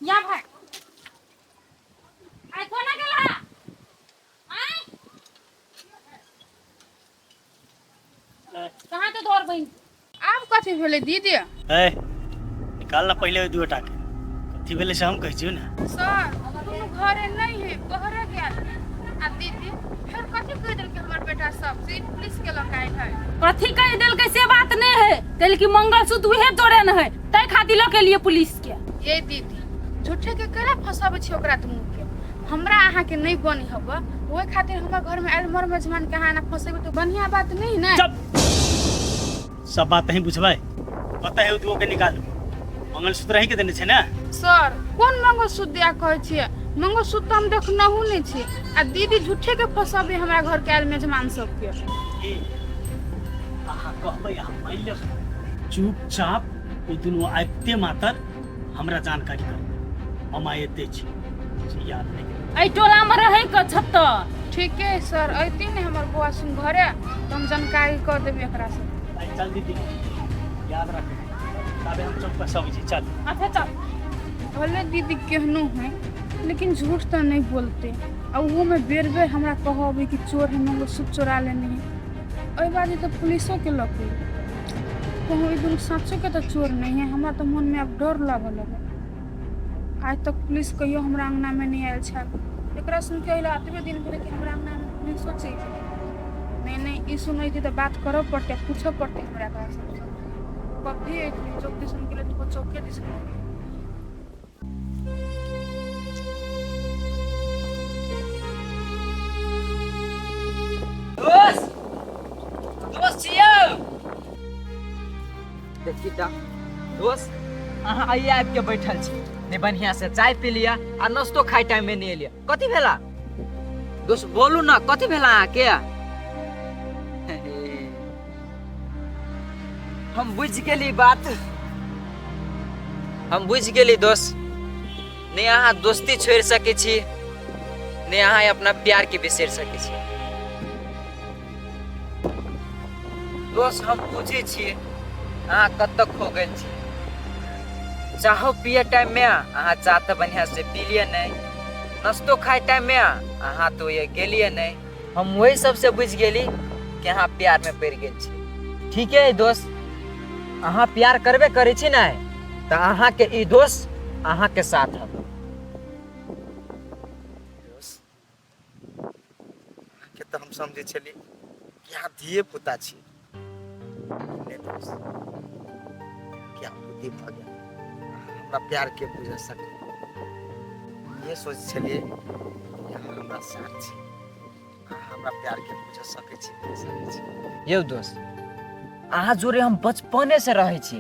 या भाई आइ कोना गेला आइ कहाँ तो तोहर बहिन आब कथी भेलै दीदी ए निकाल ना पहिले ओहि दूटा के कथी भेलै से हम कहै छियौ ने सर दुनू घरे नहीं है बहरे गेल है। आ दीदी फेर कथी कहि देलकै हमर बेटा सब से ई पुलिस के लऽ के आयल है कथी कहि देलकै से बात नहीं है कहल कि मंगलसूत्र उहे तोड़े न है तै खातिर लऽ के लिए पुलिस के ये दीदी झूठे के केना फंसाबै छी ओकरा दुनू के हमरा अहाँके नहीं बनी हब ओहि खातिर हमर घर में आयल मर मेजमान के अहाँ एना फंसेबै तऽ बढ़िया बात नहीं ने चुप सब बात नहीं बुझबै पता है दुओ के निकालू मंगलसूत्र अहीं के देने छै ने सर कोन मंगलसूत्र दिया कहै छियै मंगलसूत्र तऽ हम देखनहु नहि छी आ दीदी झूठे के फंसाबै हमरा घर के आयल मेजमान सबके की अहाँ कहबै अहाँ मानि लेब चुपचाप ओ दुनू आबिते मातर हमरा जानकारी करबै हम आइ एते छी से याद नहि करू। एहि टोला में रहे के छत ठीके है सर अयती ने हमर बौआ सुन घरे तऽ हम जानकारी कऽ देबै एकरा से आइ चल दीदी याद रखबै ताबे हम चौक पर सब छी चल अच्छा चल भले दीदी केहनो है लेकिन झूठ तऽ नहीं बोलते आ ओहोमे बेर बेर हमरा कहबै कि चोर है मंगलसूत्र चोरा लेने है एहि बाजी तऽ पुलिसोके लऽ के कहूँ ई दुनू साँचोके तऽ चोर नहीं है हमरा तऽ मनमे आब डर लागऽ लगल आइ तक पुलिस कहियो हमरा अङ्गनामे नहि आयल छल एकरा सुनिके अयला एतबे दिन भेलै कि हमरा अङ्गनामे पुलिसो चलि गेलै नहि नहि ई सुनै छी तऽ बात करऽ पड़तै पूछऽ पड़तै हमरा एकरा सबसँ कभी अयथिन चौक दिसन गेलै तऽ चौके दिसन गेलै। दोस्त दोस्त छियौ देखी तऽ दोस्त अहाँ आइए आबि के बैठल छी नहि बढ़िया से चाय पी लिअ आ नाश्तो खाय टाइम में नहि एलियै कथी भेला दोस्त बोलू ना कथी भेला अहाँके हम बुझि गेली बात हम बुझि गेली दोस्त नहि अहाँ दोस्ती छोड़ि सकै छी नहि अहाँ अपना प्यार के बिसरि सकै छी दोस्त हम बुझै छी अहाँ कतऽ खो गेल छी चाहो पिए टाइम में अहाँ चाह तऽ बढ़िया से पी लिए नहीं नाश्तो खाए टाइम में अहाँ तो ये गेलिए नहीं हम वही सबसे बुझि गेली कि अहाँ प्यार में पड़ि गेल छी ठीक है दोस्त अहाँ प्यार करबे करै छी ने तऽ अहाँके ई दोस्त अहाँके साथ हब दोस्त अहाँके तऽ हम समझै छली कि अहाँ धिये पुता छी नहि दोस्त क्या बुद्धि भऽ गेल अहाँ हमरा प्यारके बुझ सकै इहे सोचै छलियै कि अहाँ हमरा साथ छी अहाँ हमरा प्यारके बुझ सकै छी नहि सकै छी यौ दोस्त अहाँ जोरे हम बचपने से रहै छी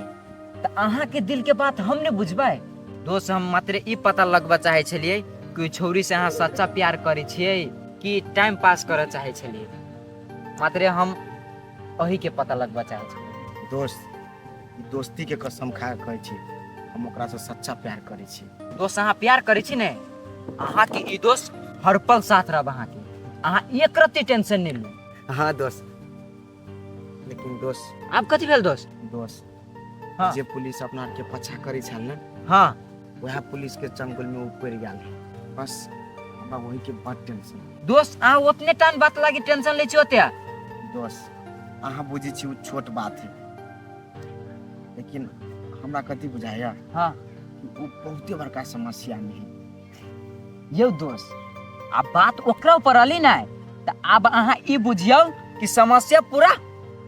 तऽ अहाँके दिलके बात हम नहि बुझबै दोस्त हम मात्र ई पता लगबऽ चाहै छलियै कि ओहि छौरी से अहाँ सच्चा प्यार करै छियै कि टाइम पास करऽ चाहै छलियै मात्र हम अहीके पता लगबऽ चाहै छलियै दोस्त ई दोस्तीके कसम खा कऽ कहै छी हम ओकरासँ सच्चा प्यार करै छी दोस्त अहाँ प्यार करै छी ने अहाँके ई दोस्त हर पल साथ रहब अहाँके अहाँ एक रत्ती टेंशन नहि लू हाँ दोस्त लेकिन दोस्त आब कथी भेल दोस्त दोस्त हाँ। जे पुलिस अपना आरके पछा करै छल ने हाँ वएह पुलिस के चंगुल में ओ पड़ि गेल है बस हमरा वही के बड टेंशन दोस्त अहाँ ओतने टान बात लागी टेंशन लै छी ओते दोस्त अहाँ बुझै छी ओ छोट बात है लेकिन हमरा कथी बुझाइया हाँ कि ओ बहुते बड़का समस्या में है यौ दोस्त आब बात ओकरा ऊपर अली ने तऽ आब अहाँ ई बुझियौ कि समस्या पूरा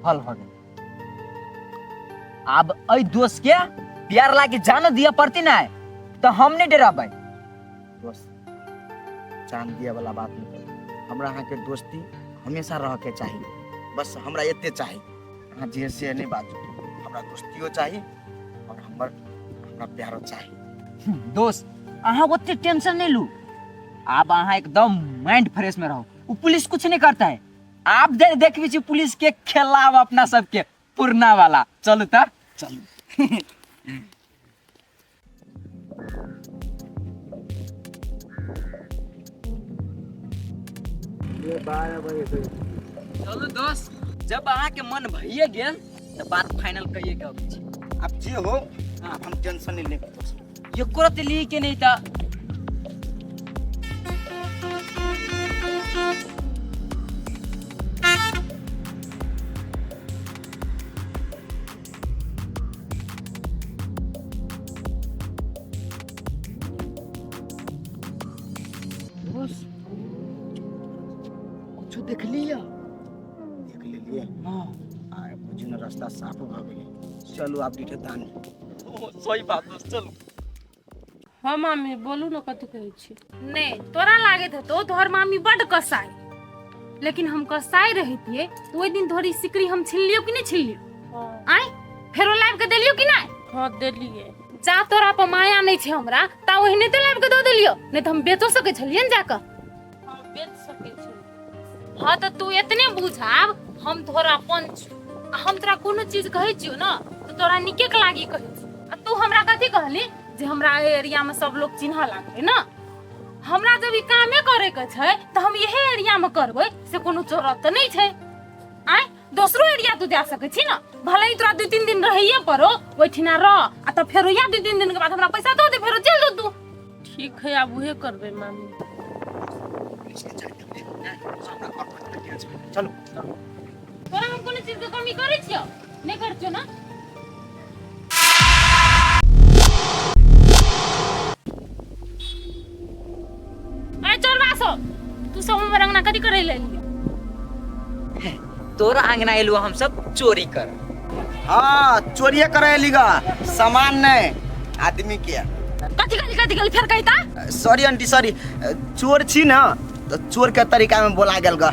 हल भऽ गेल आब एहि दोस्त के प्यार लागी जान दिअ पड़ती ने तऽ हम नहि डराबै दोस्त जान दिए वाला बात नहीं करू। हमरा अहाँके दोस्ती हमेशा रह के चाही बस हमरा एते चाही अहाँ जे से नहीं बाजू हमरा दोस्तियो चाही और हमर हमरा प्यारो चाही दोस्त अहाँ ओते टेंशन नहीं लू आब अहाँ एकदम माइंड फ्रेश में रहो वो पुलिस कुछ नहीं करता है आप दे देखबी छी पुलिस के खेलाब अपना सबके पुरना वाला चलू तऽ चलू चलू दोस्त जब अहाँके मन भइए गेल तऽ बात फाइनल कहिए के अबै छी अब जे हो हम टेंशन नहीं लेब दोस्त एको रत्ती ली के नहीं ता। कुछ देख लिया? देख लेलिए। हाँ। आ बुझू ने रास्ता साफ भऽ गेलै। चलू आब डीठे दानी। सही बात दोस्त, चलू। हाँ मामी, बोलू ने, कथी कहै छी? नहि तोरा लागैत हेतौ तोहर मामी बड्ड कसाई, लेकिन हम कसाई रहितियै तऽ ओहि दिन तोहर ई सिकरी हम छिनलियौ कि नहि छिनलियौ? आँय, फेरो लाबि कऽ देलियौ कि नहि? हाँ, देलियै। जा तोरा पर माया नहि छै हमरा ता ओहिने तऽ लाबि कऽ दऽ देलियौ, नहि तऽ हम बेचो सकै छलियै ने जाकऽ। हाँ, बेच सकै छी। हाँ तऽ तू एतने बुझाब हम तोहर अपन छी आ हम तोरा कोनो चीज कहै छियौ ने तऽ तोरा नीके के लागी कहै छी। आ तू हमरा कथी कहली जे हमरा एहि एरिया में सब लोग चिन्हऽ लागलै ने। हमरा जब ई कामे करे के छै तऽ हम इहे एरिया में करबै, से कोनो चोरत तऽ नहि छै। आँय, दोसरो एरिया तू जा सकै छी ने, भले ही तोरा 2-3 दिन रहैये पड़ो ओहिठिना रह, आ तब फेरो या 2-3 दिन के बाद हमरा पैसा दऽ दे, फेरो चलि दो तू। ठीक है, आब उहे करबै मामी। चलू। तोरा हम कोनो चीज के कमी करै छियौ? नहि करै छियौ ने। अरे चोरबा सब, तू सब हमर अंगना कथी करै ले एलियै? तोरा अंगना एलू हम सब चोरी कर। हाँ, चोरिये करे एली गा, सामान नहीं आदमी के। कथी कहली, कथी कहली फेर कहिता? सॉरी आंटी सॉरी, चोर छी ना तो चोर के तरीका में बोला गेल गा,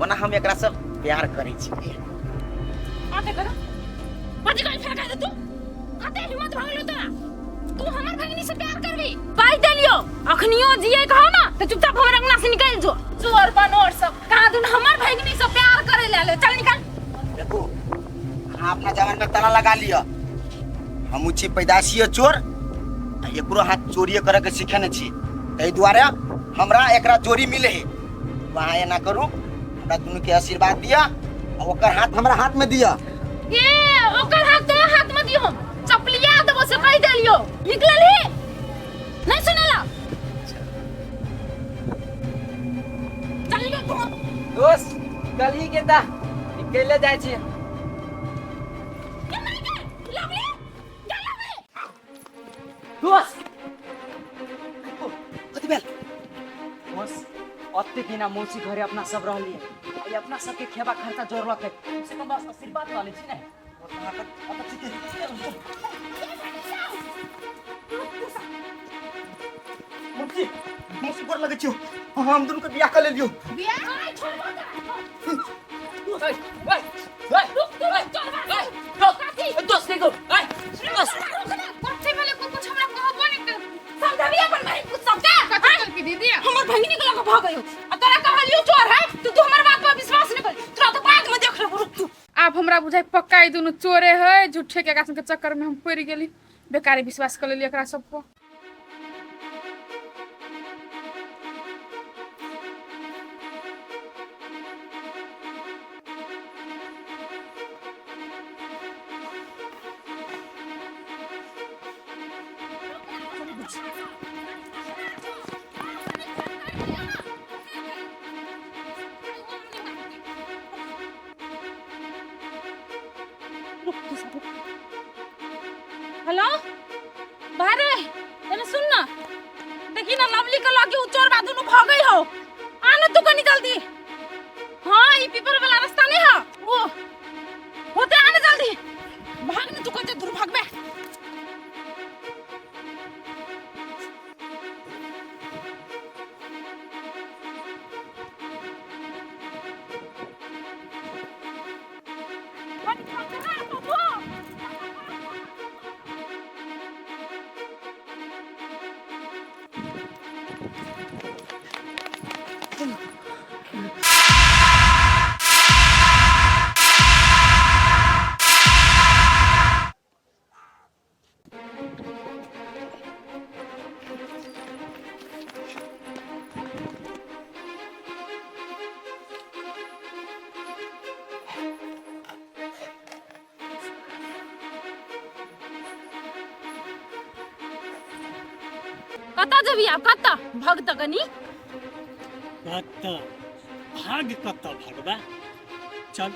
ओना हम एकरा से प्यार करै छी। आते करो, कथी कहली फेर कहि दे तू? कते हिम्मत भऽ गेलौ तोरा, तू हमर भगिनी से प्यार करबी? बाजि देलियौ, अखनियो जियै कहो ना तऽ चुपचाप हमर अंगना से निकलि जो। चोर बनोर सब कहाँ दुन हमर भगिनी से प्यार करे ले आले, चल निकल। देखो, अहाँ अपना जवान में ताला लगा लिअ, हम छी पैदाशिये चोर आ एकरो हाथ चोरिये करे के सीखेने छी, ताहि दुआरे हमरा एकरा जोड़ी मिले है। वहाँ एना करू, हमरा दुनू के आशीर्वाद दिअ आ ओकर हाथ हमरा हाथ में दिअ। ए ओकर हाथ तोरा हाथ में दियो, हम चपलिया देबो से कहि देलियो। निकलल ही नहीं सुनेला, चल निकल तू। दोस्त कल ही के ता निकले जाय छी। दोस्त कथी भेल? दोस्त ओते दिना मौसी घरे अपना सब रहलिए, आई अपना सबके खेबा खर्चा जोड़लक है, कम से कम बस आशीर्वाद लऽ लै छी ने। मौसी, मौसी गोर लगै छियौ, हम दुनू के बियाह कऽ लेलियौ। दोस्त देखो, दोस्त कथी भेलै? कुछ हमरा कहबो नहि केलकै। समझाबी अपन बहिन कुछ सबके। कथी कहलकै दीदी? हमर भगिनी के लऽ कऽ भगै आ तोरा कहलियौ चोर है तो तू हमर बात पर विश्वास नहि कर, तोरा तो बाद में देख लेबो, रुक तू। आब हमरा बुझाइ पक्का ई दुनू चोरे है, झूठे के एकरा सबके चक्कर में हम पड़ि गेली, बेकारे विश्वास कर लेली एकरा सबको। रुक तू सब, रुक। हेलो भाई रे, एने सुन ना, देखी ना लवली के लगे उ चोरबा दुनू भगै हो, आ ना तू कनी जल्दी। हाँ ई पीपर वाला रास्ता नहीं है वो होते, आ ना जल्दी, भाग ना तू कते दूर भागबे। कतऽ जेबही आब कतऽ भग तऽ कनी कतऽ भाग, कतऽ भगबा? चल।